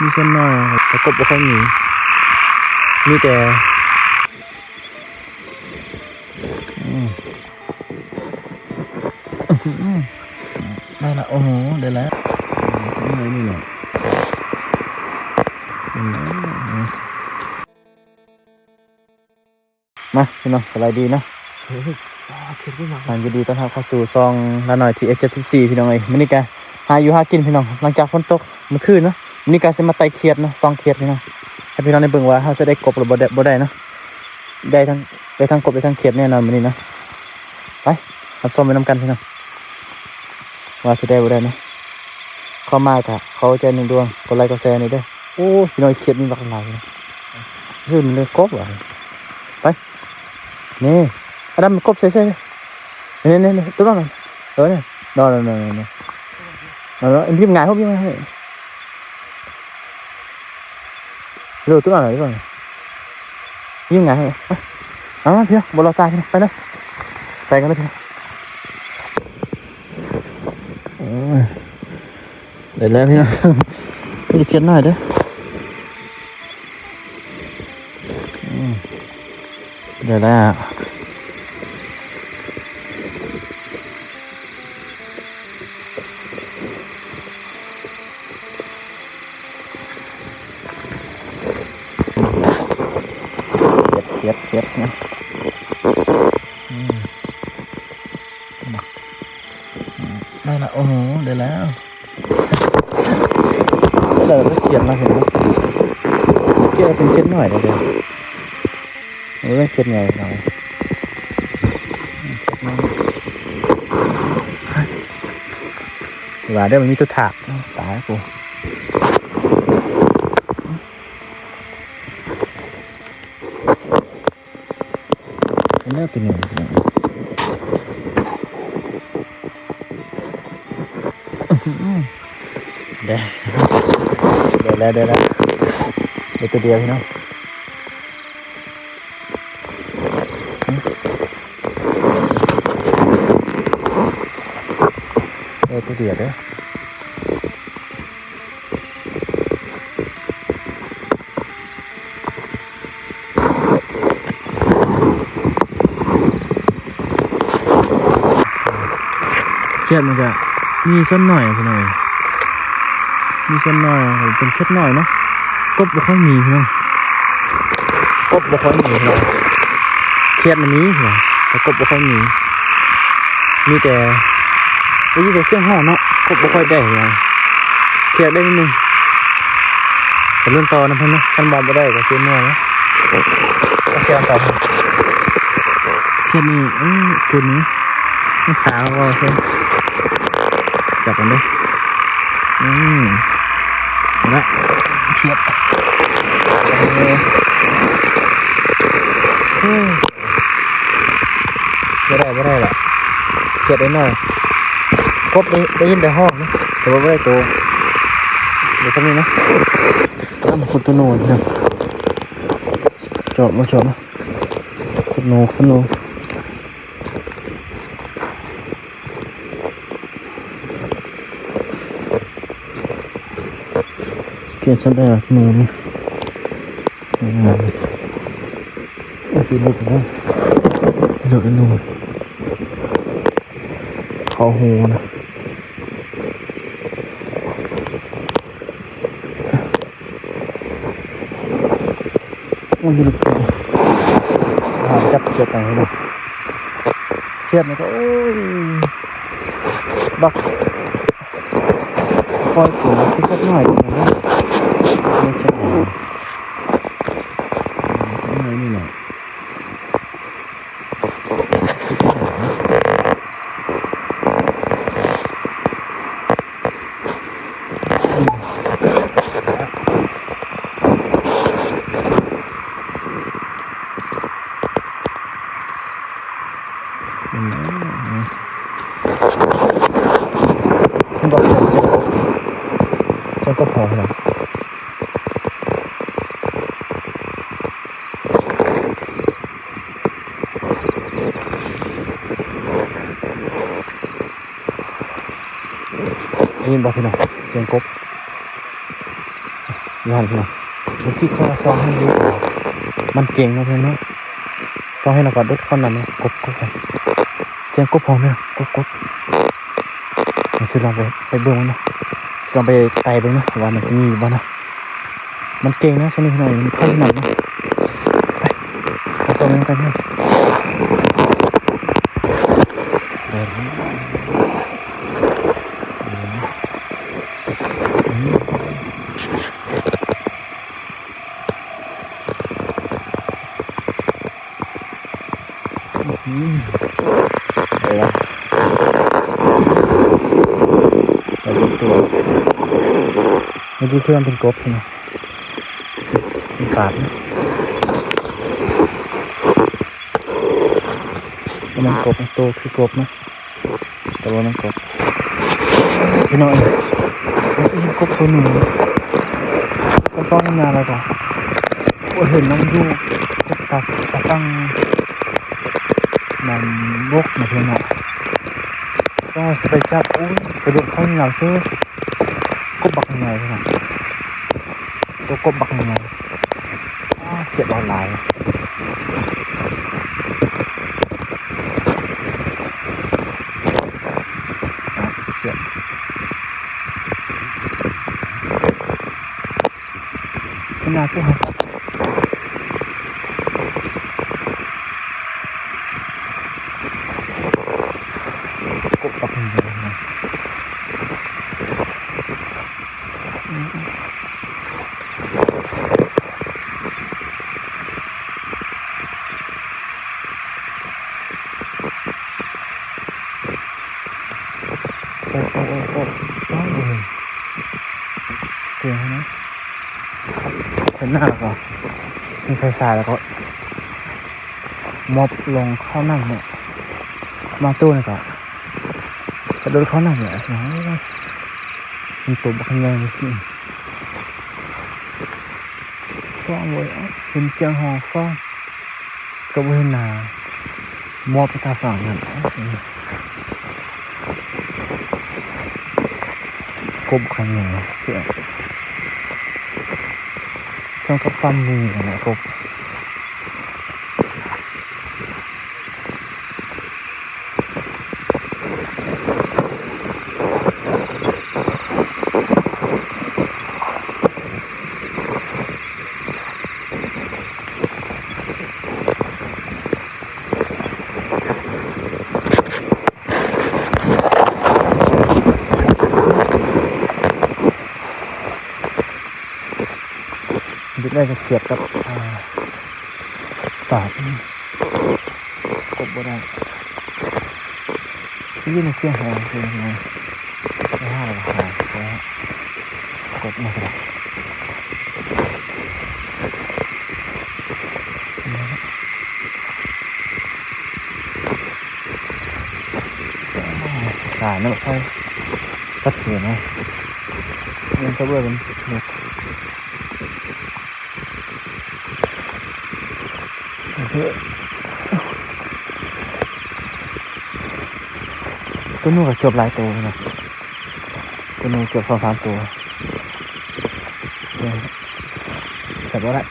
ມີສ່ວນໜ້ອຍ ແຕ່ກົບບໍ່ຄ່ອຍມີ ມີແຕ່ ອືມ ໄດ້ລະ ໂອ້ໂຫ ໄດ້ແລ້ວ ເມື່ອຍນີ້ແຫຼະ ອືມ. ມາພີ່ນ້ອງ ສະບາຍດີເນາະ ເອີ ອ່າ ເຂດນີ້ມາ ຍິນດີຕ້ອນຮັບເຂົ້າສູ່ຊ່ອງລາວນ້ອຍ ທີເອັດ ເຈັດສິບສີ່ ພີ່ນ້ອງເອີຍ. ມື້ນີ້ກະຫາຢູ່ຫາກິນພີ່ນ້ອງ ຫຼັງຈາກຝົນຕົກມື້ຄືນເນາະ ມື້ນີ້ກະຊິມາໄຕ່ຂຽດເນາະ ສ່ອງຂຽດພີ່ນ້ອງ ໃຫ້ພີ່ນ້ອງໄດ້ເບິ່ງວ່າເຮົາຈະໄດ້ກົບຫຼືບໍ່ໄດ້ ບໍ່ໄດ້ເນາະ ໄດ້ທັງ ໄດ້ທັງກົບໄດ້ທັງຂຽດແນ່ນອນມື້ນີ້ເນາະ. ໄປ ຮັບຊົມໄປນຳກັນພີ່ນ້ອງ ວ່າຊິໄດ້ບໍ່ໄດ້ເນາະ. ເຂົ້າມາກະຂໍໃຈໜຶ່ງດວງ ກົດໄລກົດແຊແດ່ເດີ. ໂອ້ຍ ພີ່ນ້ອງ ຂຽດມີບັກຫຼາຍເນາະ ຄືມັນເລີຍກົບວ່າ ໄປ ນີ້ ອາດຳ ກົບໃສ່ ໃສ່ ນີ້ ນີ້ ນີ້ ຕົວນັ້ນ ເອີ ນີ້ ນອນ ນອນ ນອນ ນອນ ນອນ ຍິ້ມຫງາຍ ຍິ້ມຫງາຍ ໂດດ ຕົວນັ້ນ ຍິ້ມຫງາຍ ເອົາ ພີ່ນ້ອງ ບໍ່ລໍຊ້າ ພີ່ນ້ອງ ໄປເລີຍ ໄປກັນເລີຍ ພີ່ນ້ອງ. ໂອ້ຍ ໄດ້ແລ້ວພີ່ນ້ອງ ມີແຕ່ຂຽດນ້ອຍເດີ ອືມ ໄດ້ແລ້ວ ຂຽດ ຂຽດ ຂຽດ ອືມ. ໄດ້ລະ ໂອ້ໂຫ ໄດ້ແລ້ວ ໄດ້ແລ້ວ ຂຽດລະ ເຫັນບໍ່ ຂຽດເປັນຂຽດນ້ອຍເດີ ໂອ້ຍ ຂຽດໃຫຍ່ເນາະ ຂຽດນ້ອຍ ວ່າເດີ ມັນມີຕົວຖາກ ຕາຍກູ ເລີກຕົວນີ້ ໄດ້ ໄດ້ແລ້ວ ໄດ້ແລ້ວ ໄດ້ຕົວດຽວພີ່ນ້ອງ ໄດ້ຕົວດຽວເດີ. ຂຽດມັນກະມີສ່ວນໜ້ອຍພີ່ນ້ອງ ມີສ່ວນໜ້ອຍ ເປັນຂຽດນ້ອຍເນາະ ກົບບໍ່ຄ່ອຍມີພີ່ນ້ອງ ກົບບໍ່ຄ່ອຍມີພີ່ນ້ອງ ຂຽດມັນມີພີ່ນ້ອງ ແຕ່ກົບບໍ່ຄ່ອຍມີ ມີແຕ່ ໄດ້ຍິນແຕ່ສຽງຮ້ອງເນາະ ກົບບໍ່ຄ່ອຍໄດ້ຫຍັງ ຂຽດໄດ້ນິດໜຶ່ງ ກະລຸ້ນຕໍ່ນຳເພິ່ນເນາະ ຄັນວ່າບໍ່ໄດ້ກະຊິເມືອເນາະ ເອົາຂຽດຕໍ່ ຂຽດນີ້ ເອີ ໂຕນີ້ ມັນຂາວວ່າຊັ້ນ ຈັບມັນເດີ ອືມ ລະ ຂຽດ ເອີ ເອີ. ບໍ່ໄດ້ ບໍ່ໄດ້ລະ ຂຽດໄດ້ໜ້ອຍ ກົບໄດ້ ໄດ້ຍິນແຕ່ຮ້ອງເນາະ ແຕ່ວ່າບໍ່ໄດ້ໂຕ ເອົາຊ່ຳນີ້ນະ ລະມາຂຸດໂຕໂນເນາະ ຈອບມາ ຈອບມາ ຂຸດໂນ ຂຸດໂນ. ເກດສະແດກໜູນ ອືມ ໂອ້ຍ ລົດນະ ລົດໜູນ ເຂົ້າໂຮນະ. ໂອ້ຍ ຢູ່ໃນປ່າ ສະຫານຈັບຂຽດເອົາເນາະ ຂຽດນີ້ກະ ໂອ້ຍ ບັກ ຄ່ອຍໂຕ ຂຽດນ້ອຍນີ້ນະ ຂຽດນ້ອຍນີ້ແຫຼະ. ເຫັນບໍ່ ສຽງກົບ ສຽງກົບຮ້ອງນະ. ໄດ້ຍິນບໍ່ພີ່ນ້ອງ ສຽງກົບ ນັ້ນເນາະ ບາງທີເຂົາວ່າຊອງເຫັນຢູ່ ມັນເກັ່ງເນາະພີ່ນ້ອງເນາະ. ຊອງເຫັນແລ້ວກໍໂດດເຂົ້ານຳເນາະ. ກົບ ກົບ ສຽງກົບພ້ອມເນາະ ກົບ ກົບ. ຊິລອງໄປ ໄປເບິ່ງມັນເນາະ ຊິລອງໄປໄຕ່ເບິ່ງເນາະ ວ່າມັນຊິມີຢູ່ບໍ່ເນາະ. ມັນເກັ່ງນະ ຊ່ວງນີ້ພີ່ນ້ອງ ມັນເຂົ້ານຳເນາະ. ໄປ ໄປຊອງນຳກັນເນາະ. ອືມ ໄດ້ລະ ໄດ້ເປັນຕົວ. ເມື່ອກີ້ຄິດວ່າມັນເປັນກົບເນາະ ມັນປາດເນາະ. ມັນກົບ ໂຕຄືກົບເນາະ. ແຕ່ວ່າມັນກໍ ພີ່ນ້ອງເອີຍ ມັນເປັນກົບຕົວໜຶ່ງ ກໍຊອກມາແລ້ວກໍບໍ່ເຫັນນຳຢູ່ ເກັບຕາ ຕາຕັ້ງ ນັ້ນບົກນະພີ່ນ້ອງ. ຕ້ອງຊິໄປຈັບ ໂອ້ຍ ກະໂດດເຂົ້າງາມເຊີ ກົບບັກໃຫຍ່ພີ່ນ້ອງ. ຕົວກົບບັກໃຫຍ່ ອ້າ ຂຽດຫຼາຍໆ ຂຽດ ຂະໜາດຜູ້ໃຫ້ ກົບບັກໃຫຍ່ ອືມ ໂອ້ ໂອ້ ໂອ້ ໂອ້ ໂອ້ ເກັ່ງນະ. ເຫັນໜ້າແລ້ວກໍມີໄຟສາຍ ແລ້ວກໍ ໝອບລົງເຂົ້ານ້ຳເນາະ. ມາໂຕນີ້ກໍກະໂດດເຂົ້ານ້ຳແຫຼະ. ໂອ້ຍ ມັນໂຕບັກໃຫຍ່ ເບິ່ງຊິ ຊອງເວີຍ. ເອົາ ເຫັນສຽງຮ້ອງຊອງ ກໍບໍ່ເຫັນໜ້າ ໝອບໄປທາງຝັ່ງນັ້ນ. ກົບຄັນໃຫຍ່ ສ່ຳກັບຟາມມີຫັ້ນແຫຼະ ກົບ. ຢາກໄດ້ກະຂຽດກັບ ອ່າ ປາດ ກົບບໍ່ໄດ້. ໄດ້ຍິນສຽງຮ້ອງຊື່ໆ ໄປຫາແລ້ວກໍຫາ ໄປຫາ ກົບມາກະໄດ້. ສາຍເນາະ ໄຟຊັດເຈນເນາະ. ມັນກະເບິ່ງເປັນເຂດ ໂອເຄ ໂຕໜູກະຈົບຫຼາຍໂຕເນາະ ໂຕໜູກະຈົບສອງສາມໂຕ ແຕ່ບໍ່ໄດ້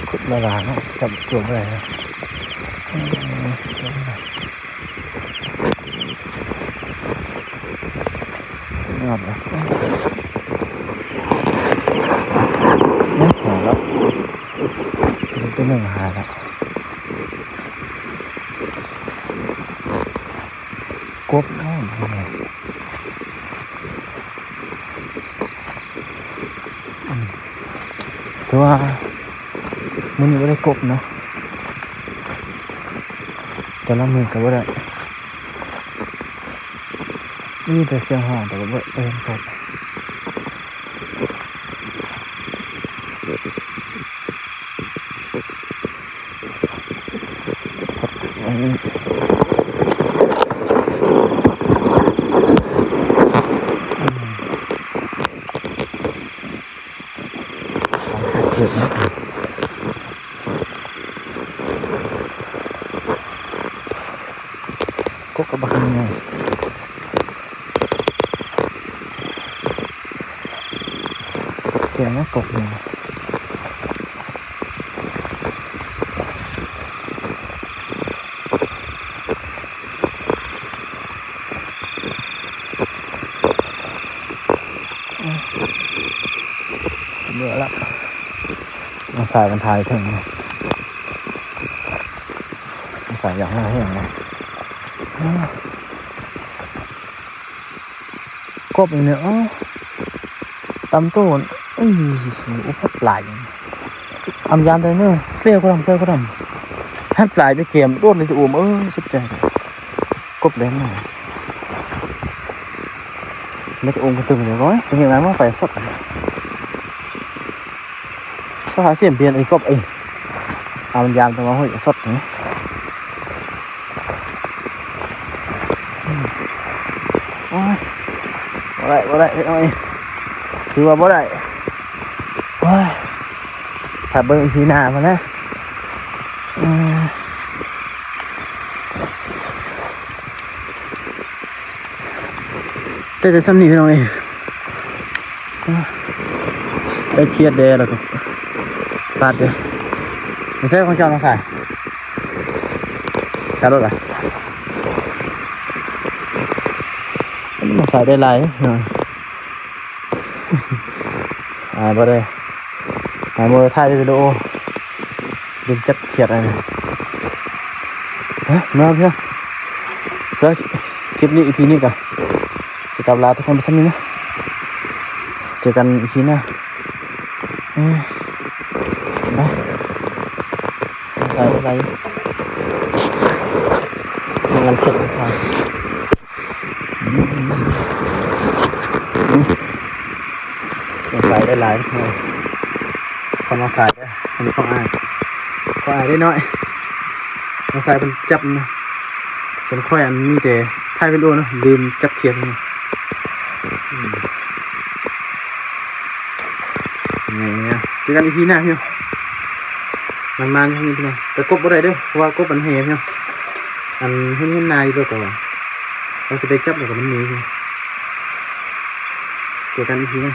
ຂຸດຫຼາຍໆເນາະ ຈັບຕົວບໍ່ໄດ້ເນາະ. ອືມ ຕົວບໍ່ໄດ້ ຍອດເລີຍ ຫາຍແລ້ວ ຕົວໜຶ່ງຫາຍແລ້ວ ກົບເນາະ. ອືມ ຖືວ່າມື້ນີ້ບໍ່ໄດ້ກົບເນາະ ແຕ່ລະມື້ກະບໍ່ໄດ້ ມີແຕ່ສຽງຮ້ອງ ແຕ່ກະບໍ່ ບໍ່ເຫັນກົບ. ກົບກະບັກໃຫຍ່. ນະ ກົບນີ້ ເມື່ອລະ ນ້ອງຊາຍມັນຖ່າຍເຖິງ ນ້ອງຊາຍຢາກມາແຮງເລີຍ. ກົບນີ້ ເອີ ຕຳໂຕນ ອຸ້ຍ ອຸພັດຫຼາຍ ອຳຍາມໄດເນີ ເກລີຍກວ່າດຳ ເກລີຍກວ່າດຳ ຫັນປາຍໄປແຈມໂດດເລີຍ ຕະໂອມເອີຍ ສຸດໃຈ ກົບແລ່ນມາ ແລ້ວຕະໂອມກະຕຶມເລີຍ ໂອ້ຍ ເປັນຫຍັງນະ ມາໄຟສອດ ສະຫາສຽມເບຍນ ໄອ້ກົບເອີຍ ອາ ມັນຢາມແຕ່ວ່າ ໂອ້ຍ ສອດນີ້ ອືມ ໂອ້ຍ ບໍ່ໄດ້ ບໍ່ໄດ້ ເຮັດເອົາເອງ ຖືວ່າບໍ່ໄດ້ ໂອ້ຍ ຖ້າເບິ່ງອີພີໜ້າພຸ້ນນະ ອືມ. ໄດ້ແຕ່ຊ່ຳນີ້ພີ່ນ້ອງເອີຍ ໄດ້ຂຽດແດ່ ແລ້ວກໍປາດແດ່ ບໍ່ໃຊ່ຂອງເຈົ້ານ້ອງຊາຍ ສາໂລດລະ ນ້ອງຊາຍໄດ້ຫຼາຍເນາະ ອາ ບໍ່ໄດ້ ໃຫ້ໝູ່ຖ່າຍວິດີໂອ ລືມຈັບຂຽດອັນນີ້ ເອີ ມາເພື່ອນ ສຳລັບຄລິບນີ້ ອີພີນີ້ກະຊິກັບລາທຸກຄົນໄປຊ່ຳນີ້ນະ ເຈີກັນອີພີໜ້າ ເອີ ບາຍບາຍ ສາຍໄຫຼ ເບິ່ງກັນເຂດ ນ້ອງຊາຍໄດ້ຫຼາຍ ຂອງນ້ອງຊາຍເດີ ອັນນີ້ຂອງອ້າຍ ຂອງອ້າຍໄດ້ໜ້ອຍ ນ້ອງຊາຍເພິ່ນຈັບນະ ສ່ວນຂ້ອຍອັນມີແຕ່ຖ່າຍວິດີໂອເນາະ ລືມຈັບຂຽດ ອືມ ນີ້ ເຈີກັນອີພີໜ້າ ພີ່ນ້ອງ ມັນມາຢູ່ນີ້ພີ່ນ້ອງ ແຕ່ກົບບໍ່ໄດ້ເດີ ເພາະວ່າກົບມັນແຫ່ ພີ່ນ້ອງ ອັນເຫັນ ເຫັນໜ້າຢູ່ ແລ້ວກໍວ່າຊິໄປຈັບ ແລ້ວກໍມັນໜີ ເຈີກັນອີພີໜ້າ.